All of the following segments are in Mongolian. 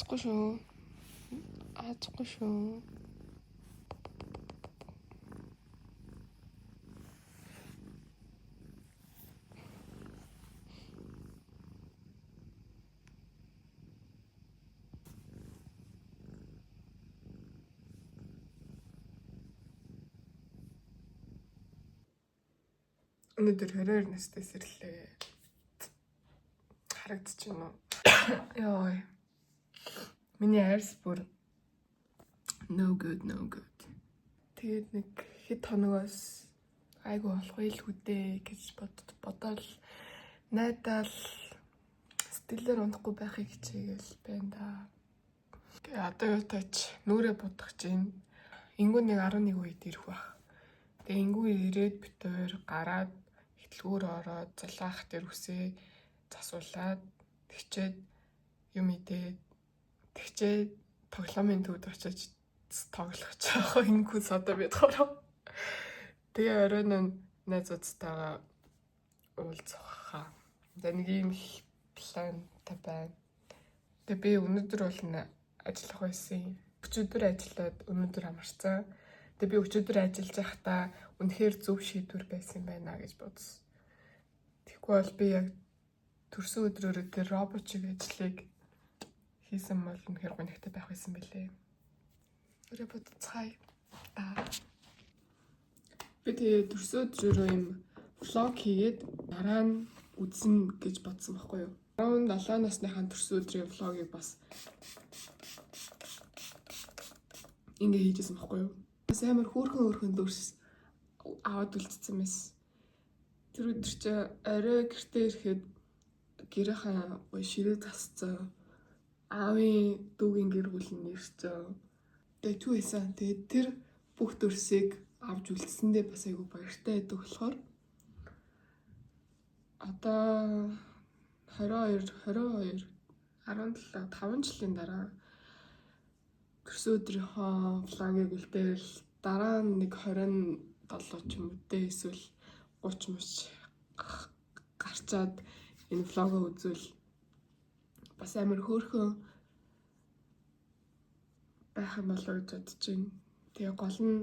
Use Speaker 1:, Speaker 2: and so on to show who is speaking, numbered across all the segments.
Speaker 1: Аазахгүй шүү. Аазахгүй шүү. Өнөөдөр 22 настай сэрлээ. Харагдчих юм уу? Йой. Миний арьс бүр no good, no good. Тэгээд нэг хэд хоногоос айгу болох байлгүй дээ гэж бодоол найдаал сэтгэлээр унахгүй байхыг хичээгээл байна да. Тэгээ одоо юу тач нүрээ будах чинь ингүү нэг 11 үед ирэх байх. Тэгээ ингүү ирээд бит хоёр гараад хөтөлгүүр ороод зулаах дээр үсээ засуулаад тэгчээд юм идээд тэгчээд тоглоомын төвд очиж тоглох чаах ингүү садаа бид хороо. Тэгээ оройн нь найзуудтайгаа уулзах хаа. Тэгээ нэг ийм их плантай байна. Тэгээ би өнөөдөр бол ажиллах байсан. Өчигдөр ажиллаад өнөөдөр амарсан. Тэгээ би өчигдөр ажиллаж байхдаа үнэхээр зөв шийдвэр байсан байна гэж бодсон. Тэгэхгүй бол би яг төрсөн өдрөөрөө тэр робот шиг ажлыг хийсэн бол үнэхээр гонигтай байх байсан бэлээ. Өрөө бодцгаая. Та. Би тэгээ төрсөн өдрөөрөө юм vlog хийгээд дараа нь үзнэ гэж бодсон байхгүй юу? 17 насныхаа төрсөн өдрийн vlog-ыг бас ингээ хийжсэн байхгүй юу? Бас амар хөөрхөн хөөрхөн дүрс аваад үлдсэн байсан. Тэр өдөр чи орой гэртээ ирэхэд гэрийнхаа гоё ширээ засцсан. Аавын дүүгийн гэр бүл нь ирсэн. Тэгээ юу хийсэн? Тэгээд тэр бүх дүрсийг авч үлдсэндээ бас айгүй баяртай байдаг болохоор одоо 22 22 17 5 жилийн дараа төрсөн өдрийнхөө vlog-ыг үлдээл дараа нь нэг 27 ч юм уу те эсвэл 30 мөч гарчаад энэ vlog-оо үзвэл бас амар хөөрхөн байх юм болоо гэж бодож байна. Тэгээ гол нь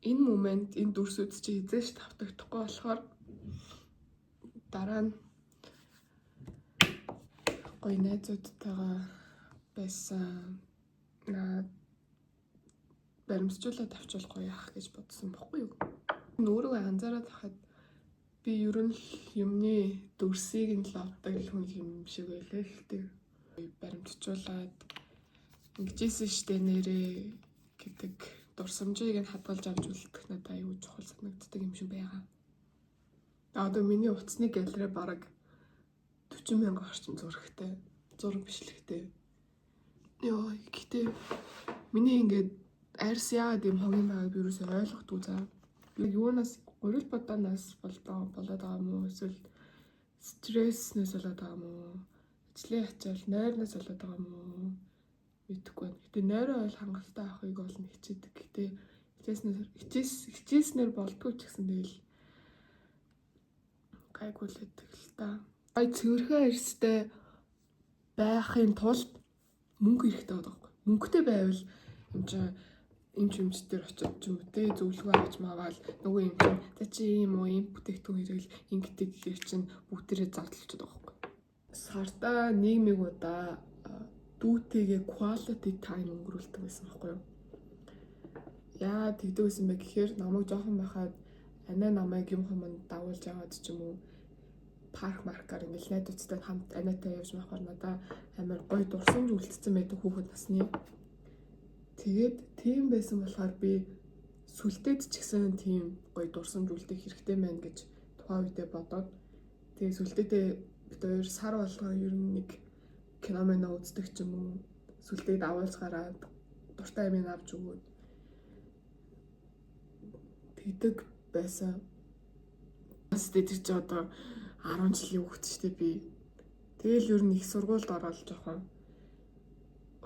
Speaker 1: энэ момент энэ дүрсүүд чи хизээш тавтагдахгүй болохоор дараа нь гоё найзуудтайгаа байсан баримтжуулаад авчвал гоё яах гэж бодсон бохгүй юу. Өөрийгөө анзаараад хахад би ер нь л юмны дүрсийг нь л авдаг л хүн юм шиг байлаа л дээ. Баримтжуулаад ингэжсэн штэ нэрээ гэдэг дурсамжийг нь хадгалж авч үлдэх надад аюу чухал санагддаг юм шиг байгаа. Одоо миний утасны галерей бараг 40 мянга орчим зурагтай, зураг бичлэгтэй. Йоо, гэтээ миний ингээд арьс яагаад юм хогийн байгааг би юусоо ойлгохгүй заа. Би юунаас гурил бодаанаас болдоо болоод байгаа юм уу эсвэл стресснээс болоод байгаа юм уу? Ажлын ачаал, нойрноос болоод байгаа юм уу? Мэдэхгүй байна. Гэтэ нойроо ойл хангалттай авахыг бол нь хичээдэг. Гэтэ хичээснээр болдгоо ч гэсэн тэгэл гайгүй л байдаг л та. Гай цэвэрхэн арьстай байхын тулд мөнгө хэрэгтэй байдаг байхгүй. Мөнгөтэй байвал юм чинь эмч эмч дээр очиод ч юм уу те зөвлөгөө авч маавал нөгөө юм чинь за чи ийм уу ийм бүтээгдэхүүн хэрэгэл ингэдэг гэхэр чинь бүгдээрээ зардалчдаг байхгүй. Сардаа нийгмиг удаа дүүтэйгээ quality time өнгөрүүлдэг байсан байхгүй юу? Яа тэгдэг байсан бэ гэхээр намайг жоохон байхад анаа намайг юм хуманд дагуулж яваад ч юм уу парк маркаар ингээл найзуудтай хамт анаатай явж махаар надаа амар гоё дурсамж үлдсэн байдаг хүүхэд насны. Тэгээд тийм байсан болохоор би сүлдээд ч гэсэн тийм гоё дурсамж үлдэх хэрэгтэй байна гэж тухайн үедээ бодоод тэгээ сүлдээдээ бид хоёр сар болгон ер нь нэг кино мэнэ үздэг ч юм уу сүлдээд авуулж гараад дуртай юм авч өгөөд тэгдэг байсан. Бас тэр чи одоо 10 жилийн хүүхэд шүү дээ би. Тэгэл ер нь их сургуульд ороод жоохон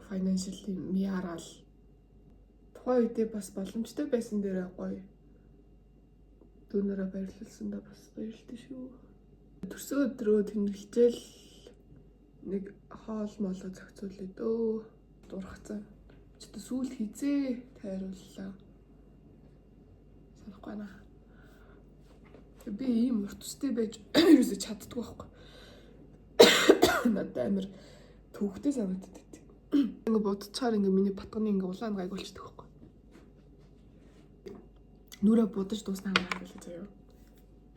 Speaker 1: financially миараал тухайн үедээ бас боломжтой байсан дээрээ гоё дүүнэрээ баярлалсандаа бас баярлалтай шүү. Төрсөн өдрөө тэмдэглэжэл Нэг хоол молоо зохицуулъя дөө. Дурхацсан. Чи одоо сүүл хизээ тайрууллаа. Санахгүй байна. Би ийм урт үстэй байж ерөөсөө чаддгүй байхгүй. Надад амар төвхтэй санагддаг. Ингээ будчаар ингээ миний батганы ингээ улаан гайг болчихдог байхгүй. Нүрэ будаж дууснаа харуулъя заяа.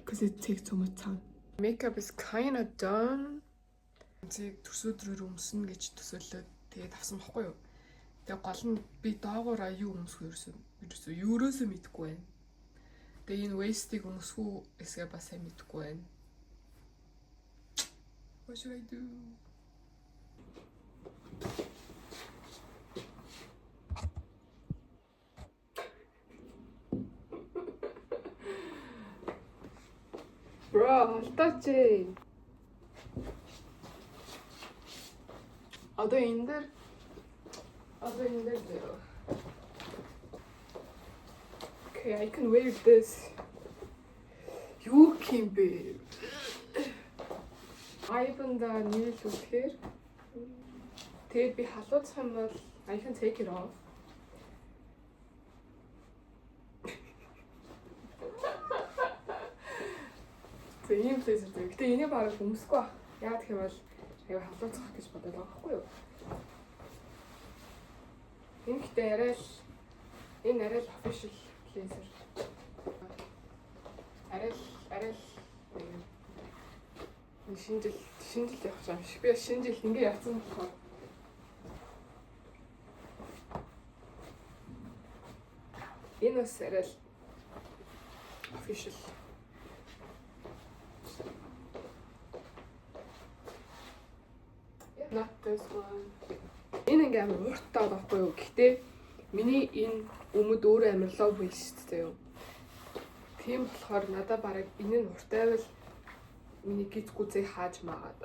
Speaker 1: Cause it takes too much time. Makeup is kind of done. Зэг төрсөдрөөр өмснө гэж төсөөлөөд тэгээд авсан бохгүй юу. Тэгээ гол нь би доогоороо юу өмсөх ерөөсөө мэдэхгүй байна. Тэгээ энэ waist-ийг өмсөх үү эсгээ бас сайн мэдэхгүй байна. What should I do? Bro, холтооч. Одоо энэ дээр зөө. Okay, I can wear this. Юу юм бэ? Айбанда нийл үхээр тэгээд би халууцах юм бол I can take it off. За ийм blazer зөө. Гэтэ энийг бараг өмсөхгүй байх. Яагаад гэх юм бол аюу халууцах гэж бодоод байгаа байхгүй юу? Энэ гэтээ арай л энэ арай л official blazer. Арай л нэг шинэ жил явах юм шиг. Би шинэ жил ингэ явсан болохоор энэ бас арай л official. Not this one. Энэ ингээ амар уурттай байгаа байхгүй юу? Гэхдээ миний энэ өмд өөрөө амар low waist заяа. Тийм болохоор надад бараг энэ нь уртай байвал миний гиз гүзээ хааж магаад.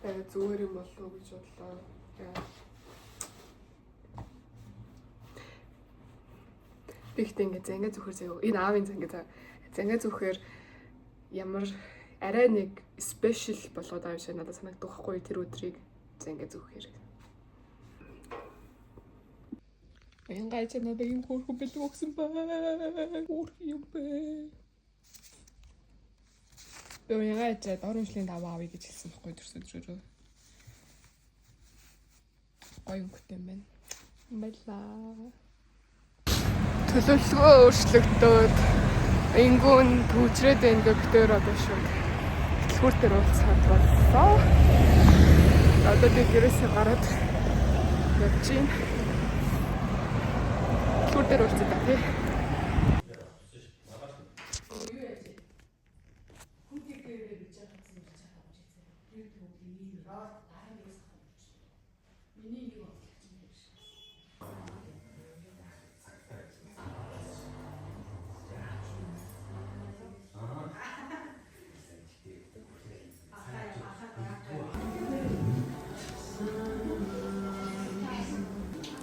Speaker 1: Тэгээ зүгээр юм болов уу гэж бодлоо. Яа. Би ихтэй ингээ занга зүхээр заяа. Энэ аавын занга заа. Занга зүхээр ямар арай нэг special болгоод байгаа юм шиг надад санагдах байхгүй тэр өдрийг занга зүхээр. Уянгай чи надад ийм хөөрхөн бэлэг өгсөн бай. Хөөрхөн юм бэ. Би уянгай чи дор хөвшлийн даваа авъя гэж хэлсэн байхгүй төрс өдрөөрөө. Гоё өнгөтэй юм байна. Баярлаа. Төлөвлөгөө өөрчлөгдөөд ингүүн төвчрээд байна гэх битээр одоо шууд хөтөлбөр дээр уулзахад боллоо. Одоо би гэрээсээ гараад явж байна. Хөтөлбөр дээр уулзъя та тий.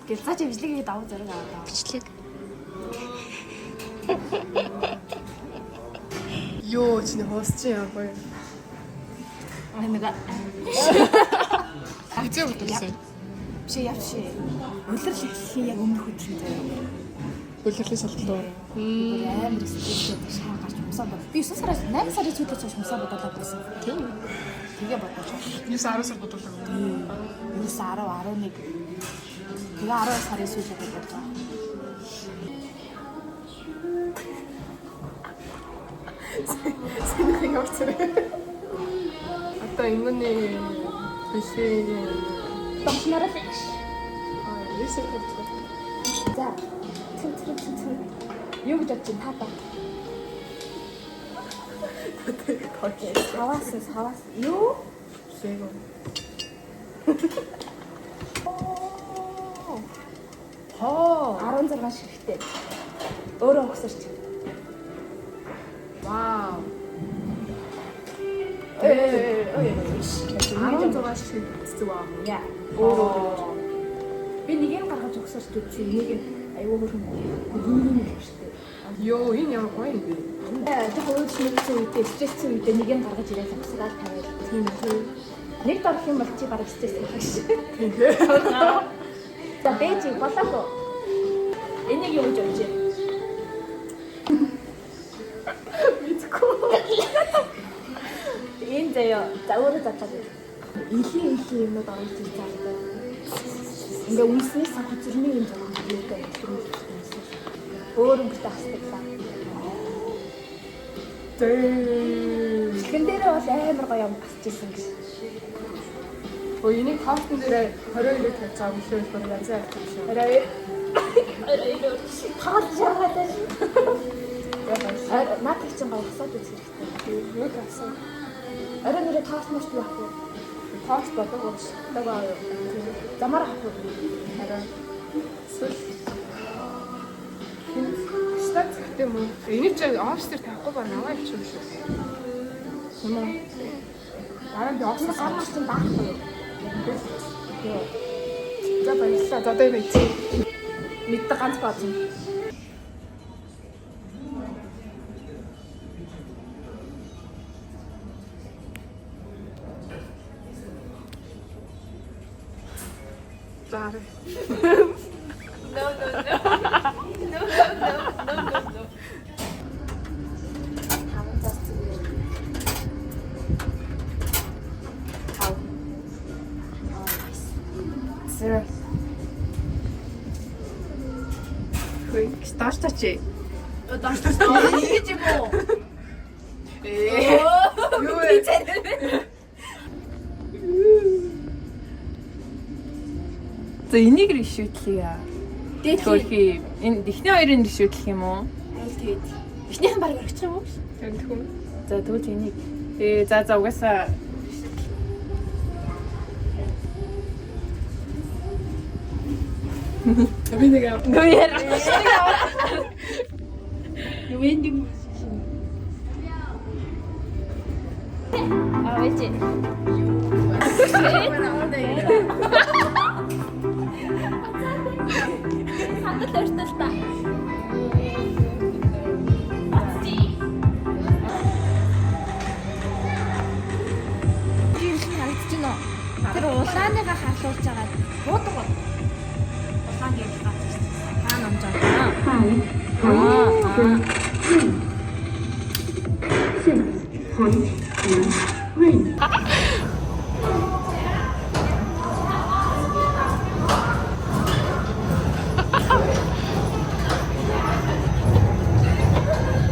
Speaker 2: Гэл цаа чи бичлэг хийгээд давуу зэрэг аваад.
Speaker 3: Бичлэг.
Speaker 1: Йоо чиний хоос чи яа гоё.
Speaker 2: Аа нэг
Speaker 1: Хизээ бодсон.
Speaker 2: биш явши. Улирал эхлэхийн яг өмнөх өдөр юм заяа.
Speaker 1: Улирлын шалгалт уу?
Speaker 2: Амар стресстэй шаа гарч умсаа бод. Би 9 сараас 8 сарын сүүлээс хойш умсаа бодоолаа байсан.
Speaker 1: Тийм үү?
Speaker 2: Тэгээ бодож.
Speaker 1: 9 10 сар бодуулаа.
Speaker 2: 9 10 11 тэгээ 10 сарын сүүлээр бодож байгаа.
Speaker 1: Сэнийх ямар царай. Одоо ингэний бэлэг
Speaker 2: Донхнороо л.
Speaker 1: аа лесер хавцгаа.
Speaker 2: За. Цэн цэн цэн цэн. Юу гэж бодож байна та та? Саваас саваас юу?
Speaker 1: Лего. Хоо.
Speaker 2: 16 ширхтээ. Өөрөө угсарч.
Speaker 1: Вау.
Speaker 2: Ой ой.
Speaker 1: 16 ширхэг цэцэг аа.
Speaker 2: Яа.
Speaker 1: Өөрөө.
Speaker 2: Би нэг нь гаргаж угсарч үзсэн. Энийг нь аюу хөөрхөн ийм юм штэ.
Speaker 1: Йоо, энэ ямар гоё юм бэ?
Speaker 2: Э, тэг өөд шимэгцэн үедээ, стрессцэн үедээ нэг нь гаргаж ирээд угсраад тавиад.
Speaker 1: Тийм үү.
Speaker 2: Нэг дорох юм бол чи бараг стресс авах ш. За бэж болоогүй. Энийг юу гэж бодож байна?
Speaker 1: Мэдгүй.
Speaker 2: Энэ заяа. За өөрөө задлаад бай. Илийн илийн юмнууд оруулж ир заадаг. Ингээ үнснээс санах зүрхний юм зураг юутай юм. Өөр өнгөтэй хасдаг.
Speaker 1: Зээ.
Speaker 2: Бэлгэн дээрээ бол амар гоё юм асч ирсэн гэж.
Speaker 1: Өө энийг тоостон дээрээ 22-ыг тавьж байгаа юм шиг бүр янз янз юм шиг.
Speaker 2: 22. 22. Таал жаргаад байна.
Speaker 1: Яг
Speaker 2: Наадах чинь гоё хасаад үзэх хэрэгтэй.
Speaker 1: юу тавьсан?
Speaker 2: Орой нэрээ тост морт юу авах вэ?
Speaker 1: Тост болоогүй ш.
Speaker 2: Дагаа юу? Замаар авах уу?
Speaker 1: Харин эсвэл штат цагтай юм уу? Энийг чи офис дээр тавихгүй ба наваа явчих юм шүү.
Speaker 2: Тийм үү?
Speaker 1: Дараа нь би офис
Speaker 2: Тэр гар мар чинь даахгүй юу? Юу?
Speaker 1: За баярлалаа. За одоо юм ийц.
Speaker 2: Мэддэг ганц баазна.
Speaker 1: За харъя.
Speaker 3: No, no, no. No, no, no, no, no.
Speaker 2: Таван зас зүгээр. Тав. Аа, nice.
Speaker 1: Зэ. Хөөе, доош чи.
Speaker 3: Ингэж юм уу?
Speaker 1: Ээ. Юу вэ?
Speaker 3: За энийг ришүүтлэе.
Speaker 2: Дээд
Speaker 3: Хөөрхий. Энэ эхний хоёрын ришүүтлэх юм уу?
Speaker 2: Айл тэгээд. Эхнийх нь баг орчих юм уу?
Speaker 1: Тэнд хүн.
Speaker 3: За тэгвэл энийг. Ээ за за угаасаа
Speaker 1: Би нэг аа.
Speaker 3: Нөө яа.
Speaker 2: Вендинг Аа вэжи. Хандал өртөл та. Тийм шиг харагдаж байна уу? Тэр улааныгаа халуулж байгаа буудаг бол. Улаан гэж гац шүү дээ. Та номж байгаа. Аа.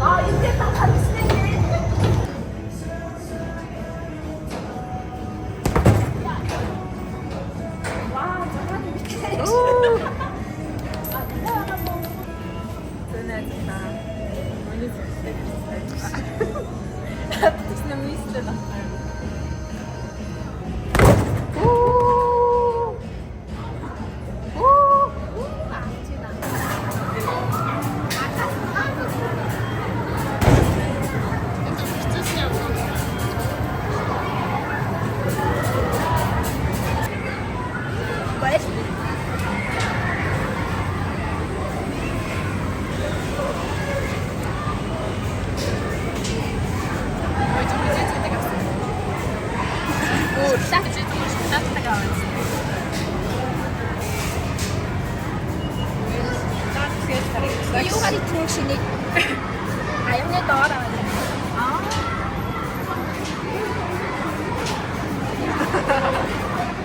Speaker 2: Аа, энэ та харагдсан юм. Вау, зураг бичсэн.
Speaker 3: Зэнэ зэнэ. Миний зүгтээ гэсэн. Тэгсэн мислэл ахаа. Оо. Оо.
Speaker 2: Юу харагдсан юм шиг нэг. Аюуны доор аваад. Аа.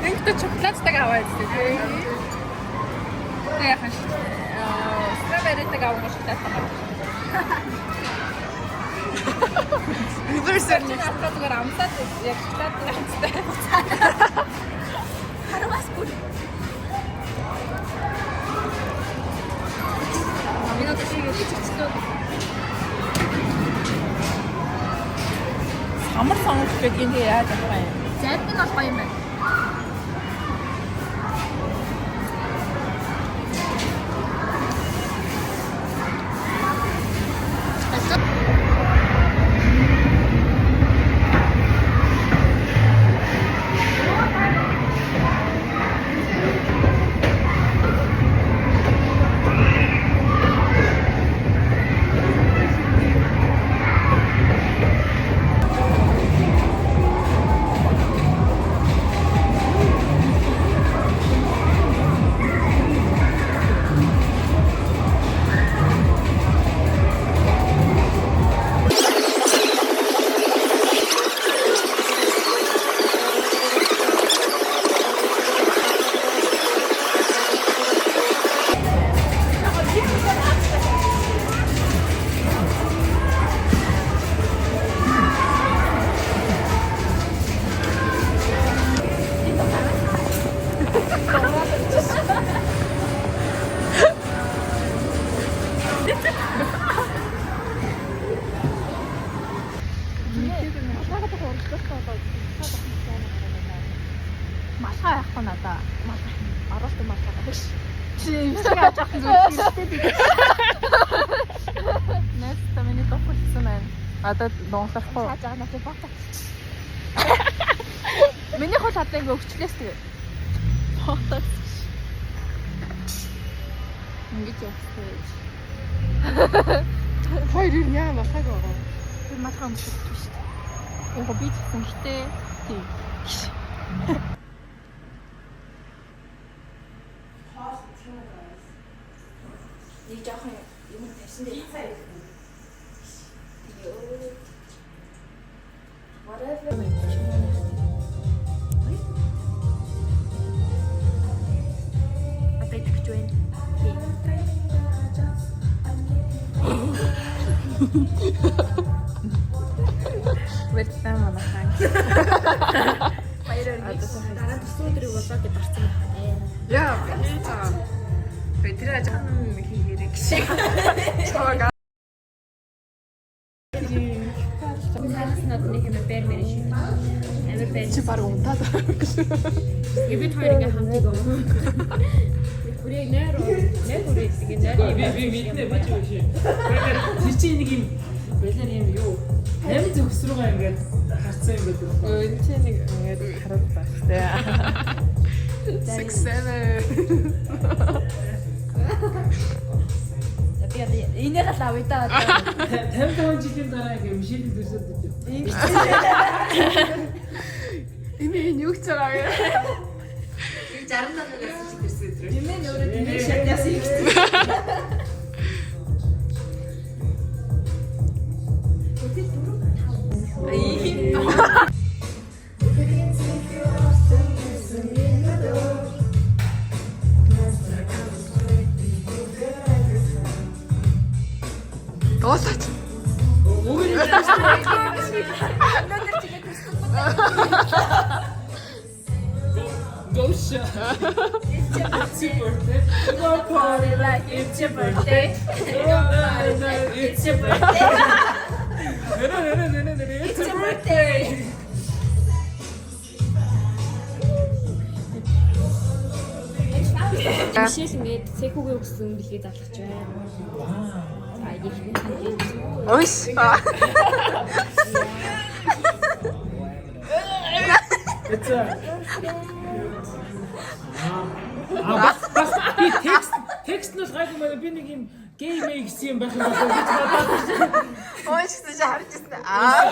Speaker 3: Энэхтэй шоколадтай аваад үзтээ. Тэгээ яхан шүү. Строберритэй авах шоколадтай авах.
Speaker 1: Reverse
Speaker 3: Тэр чинь автаа зүгээр амсаад яг шоколадтай амстай.
Speaker 2: Хараас бүр.
Speaker 3: Миний одоо шиг чичлээ. Самар сонгох гэдэг энэ яаж авах юм?
Speaker 2: Зайд нь бол гоё юм байна. Малгай жоохон урагшлалтай болоод малгай жоохон сайн гараад байна. Малгай яахгүй надаа. Малгай. Оруулт малгай биш. Чи имсэг авч явах зүйл хэрэгтэй дээ.
Speaker 1: Нэс та миний дуух болсон байна. Одоо дунхлахгүй.
Speaker 2: Цааж байгаа надад бата. Миний хол одоо ингээ өгчлээс тэгээ.
Speaker 1: Ботокс. Ингэж явах. Хоёр юу яа малгайг байгаа.
Speaker 2: Би малгай өмсөх биш үү?
Speaker 1: Яг би ч гэсэн гэтээ тийм.
Speaker 2: Нэг жоохон юм тавьсан дээр цаа ирэх. Тэгээ өө. Whatever. Одоо идэх гэж байна.
Speaker 1: Баярлалаа манайхан.
Speaker 2: Баяраар дараа нь төсөө өдрийг болоод барцсан байна.
Speaker 1: Яа, би цаа. Би тэр ажиг хийгээрэй гэж. Чамаг
Speaker 3: Цаанаас нь одоо нэг юм бэр мэр шиг. Амар бэр.
Speaker 1: чи баг унтаад байгаа гэж.
Speaker 3: Бид хоёр ингээ хамт юм. Бүрээ нэр нэр бүрээ тэгээ нэр.
Speaker 4: Би мэднэ би ч биш. Тэр чинь нэг юм балер юм юу? 8 зөгс рүүгээ ингээд харцсан юм байдаг.
Speaker 1: Өө энэ чи нэг ингээд хараад байна шүү дээ. 6 7.
Speaker 2: За би одоо энийг л авъя да одоо.
Speaker 4: 55 жилийн дараа ингээд мишелийн дүрсэд идэв.
Speaker 1: Энэ энэ юу гэж байгаа юм?
Speaker 3: 65 нас чи төрсөн өдрөө.
Speaker 2: Нэмээ өөрөө тэнэг шатаас их.
Speaker 1: Дуусаач.
Speaker 4: Уг нь
Speaker 2: Өнөөдөр чигээ төрсөн байна.
Speaker 4: Gosha. It's your birthday. Go party like it's your birthday. Go party like it's your birthday. No, no, no, no, no, no, it's your birthday.
Speaker 3: Мишель ингээд Секүгийн өгсөн бэлгийг залгаж байна. За их.
Speaker 1: Уйш.
Speaker 4: It's a А бас бас би текст нь бол гайгүй байна. Би нэг юм гей мэй гэсэн юм байх юм болов гэж бодоод.
Speaker 3: Уйш гэсэн чи харж ирсэн. Аа.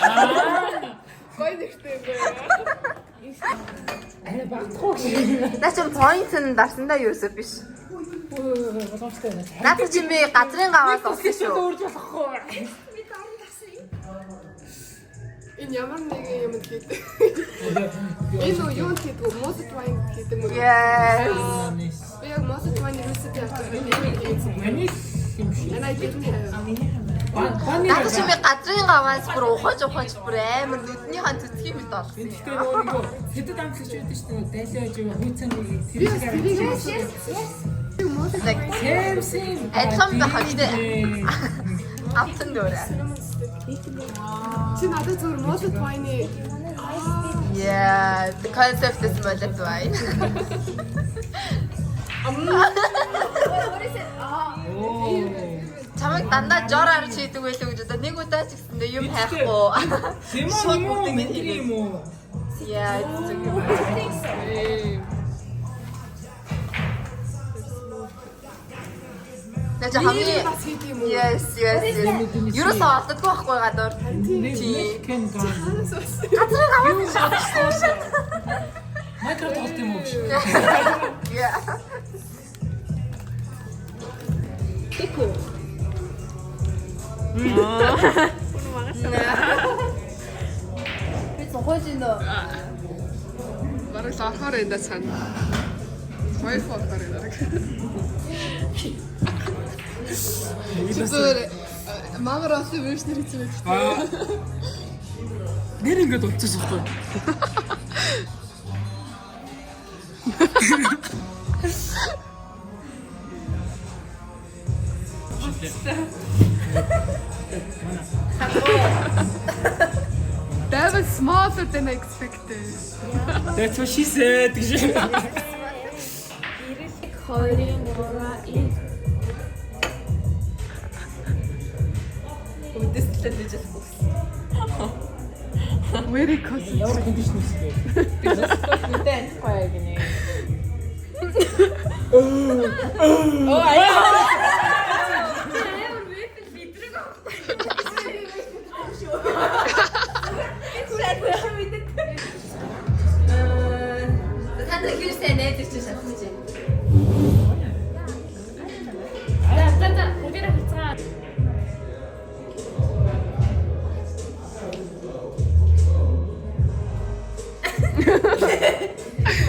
Speaker 1: Гой нэртэй юм байна.
Speaker 4: Аа багтахгүй гэж.
Speaker 3: Наа чи point нь дарсандаа юусоо биш.
Speaker 4: Боломжтой байна.
Speaker 3: Наад чи би газрын гаваас олсон шүү.
Speaker 4: Өөрж болохгүй.
Speaker 1: Энэ ямар нэгэн юм хийдэг. Энэ үү юунд хийдэг вэ? Mulled wine хийдэг юм уу?
Speaker 3: Yes.
Speaker 1: Би яг mulled wine recipe авчих юм.
Speaker 4: Миний юм шиг.
Speaker 1: And I didn't have.
Speaker 4: Баны
Speaker 3: Наад чи би газрын гаваас бүр ухаж ухаж бүр амар нүднийхээ цэцгийн мэт олсон.
Speaker 4: Гэхдээ нөгөө нэг хэдэд амтлагч байдаг шүү дээ. Дайлаа жив хүйцэн
Speaker 1: Би бас
Speaker 4: тэр
Speaker 1: тэрийг
Speaker 4: шиг.
Speaker 3: Like
Speaker 4: Same same.
Speaker 3: Адилхан байх гэхдээ амтан дөөрэ.
Speaker 1: Чи надад зөвхөн mulled wine-ы
Speaker 3: Yeah, the concept is mulled wine. Чамайг дандаа жор арч хийдэг байлуу гэж одоо нэг удаа ч гэсэндээ юм хайхгүй.
Speaker 4: Лимон юм уу? Мэдэр юм уу?
Speaker 3: Yeah, it's okay. Наа чи хамгийн
Speaker 1: бас хийдэг юм уу?
Speaker 3: Yes, yes, yes. Ерөөсөө олддоггүй байхгүй гадуур.
Speaker 4: Кен ган.
Speaker 3: Газрын гаваас шатсан.
Speaker 4: Майнкрафт тоглолт юм уу гэж.
Speaker 3: Yeah.
Speaker 2: Би зохиож байна.
Speaker 1: Бараг л орохоор энэ да цаана. Хоёр орохоор энэ. Чи зүгээр мангар олон вершнэр хийсэн байх.
Speaker 4: Нэр ингээд унтчихсан байхгүй.
Speaker 1: Дайвар was smaller than I expected.
Speaker 4: That's what she said. гэж.
Speaker 3: 2 3 2
Speaker 5: Үдэслээ гэж хэлсэн.
Speaker 1: Very cousin.
Speaker 4: Ямар condition үстэй.
Speaker 5: Нүдэ антихгүй гинэ. Оо аяа. Танд хэрсээ найз чинь шатчих чинь.
Speaker 3: За за за бүгдээрээ харцгаа.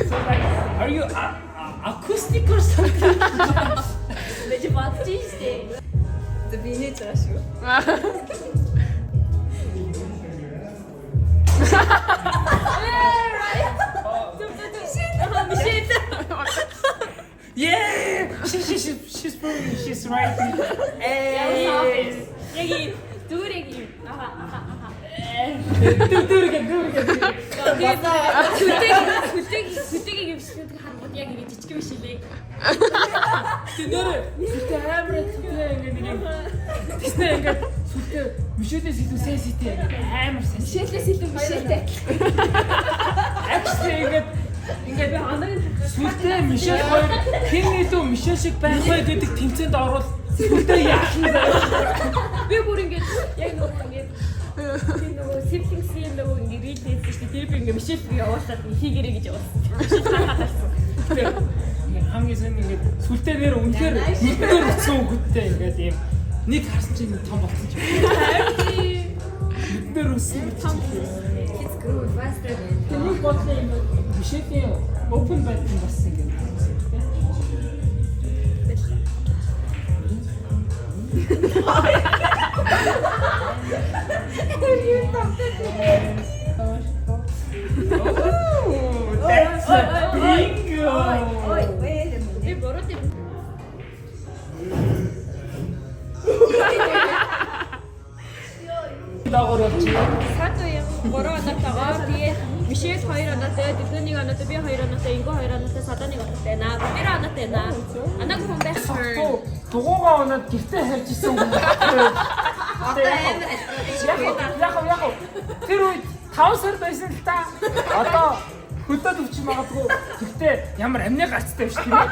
Speaker 4: So like, are you acoustic or something?
Speaker 3: Би бодож штэ.
Speaker 5: За би нээж байгаа шүү.
Speaker 3: Мишель.
Speaker 4: Yeah! She's probably she's right.
Speaker 3: Э. Яг юм зүгээр яг юм. Аха аха аха.
Speaker 4: Do do it again, do it again.
Speaker 3: Тэгээд хүлээг хүлээг юм шиг харангууд яг ингэ жижиг юм шилээ.
Speaker 4: Тэр сүлтээ амар сүлтээ ингэ нэг юм. Тэснэ ингэ сүлтээ Мишелээс илүү сайн сэтэ амар сайн.
Speaker 2: Мишелээс илүү Мишелтэй.
Speaker 4: Actually ингэ ингээд сүлтээ Мишель хоёр хэн илүү Мишель шиг байх вэ гэдэг тэмцээнд орвол сүлтээ яахна заяа.
Speaker 3: Би бүр ингэ яг нөгөө ингэ тэр нөгөө siblings-ийн нөгөө ингэ рил хийсэн шүү дээ. Тэр би ингэ Мишель рүү явуулаад хийгэрэй гэж явуулсан. Мишель харахад болсон.
Speaker 4: Ингээ хамгийн сайн ингээд сүлтээ нэр үнэхээр нүдээр утсан хүүхэдтэй ингээд ийм нэг харсан чинь том болсон ч юм. Нүдээр өссөн том.
Speaker 5: Kids grow faster than
Speaker 4: Тэнийг бодлоо юм Мишелийн open button бас ингээд тийм. Oh, that's a bingo.
Speaker 5: Ой, wait a minute.
Speaker 3: Би буруу тийм.
Speaker 4: Дагуур болчих.
Speaker 3: Сад уян 3 оноотойгоо тэгээ Мишель 2 оноотой, Дэлгэн 1 оноотой, би 2 оноотой, Ингүү 2 оноотой, Садаа 1 оноотой байна. Бүгдээрээ оноотой байна. Анааг хүн байх.
Speaker 4: Дугуугаа унаад гэртээ харж исэн хүн.
Speaker 5: Одоо амар
Speaker 4: Яг яг яг тэр үед 5 сар байсан л та. Одоо хөдөөд өвч магадгүй. Гэхдээ ямар амны гарцтай биш тийм ээ.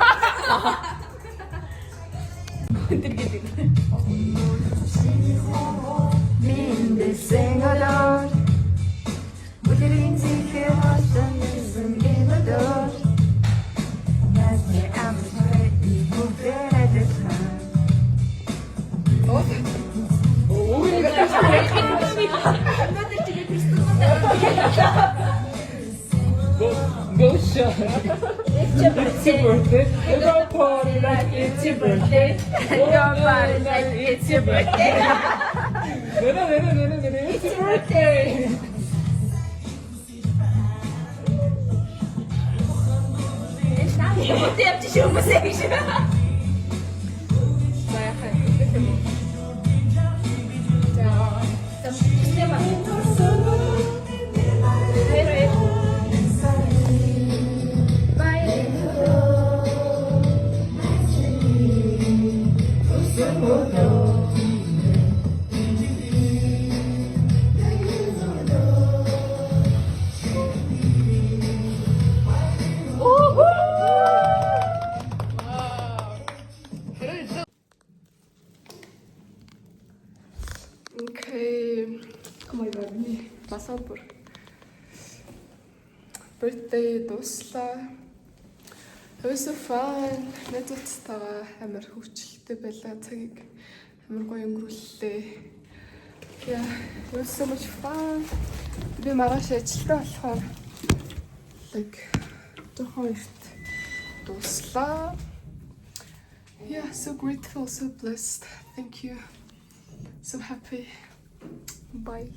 Speaker 4: Go go shot. It's your birthday. We go party like it's your birthday. We go party like it's your birthday. No no no no no no. It's your birthday.
Speaker 5: Бүтээ явчих шүү хүмүүсээ гэж.
Speaker 1: За яхаа идэх юм уу? За. Okay. Oh my god, миний масаа бүр birthday дууслаа. It was so fun. Найзуудтайгаа амар хөвчлөлтэй байлаа цагийг амар гоё өнгөрүүллээ. Yeah, it was so much fun. Би маргааш ажилдаа болохоор like жоохон эрт дууслаа. Yeah, so grateful, so blessed. Thank you. So happy. Bye.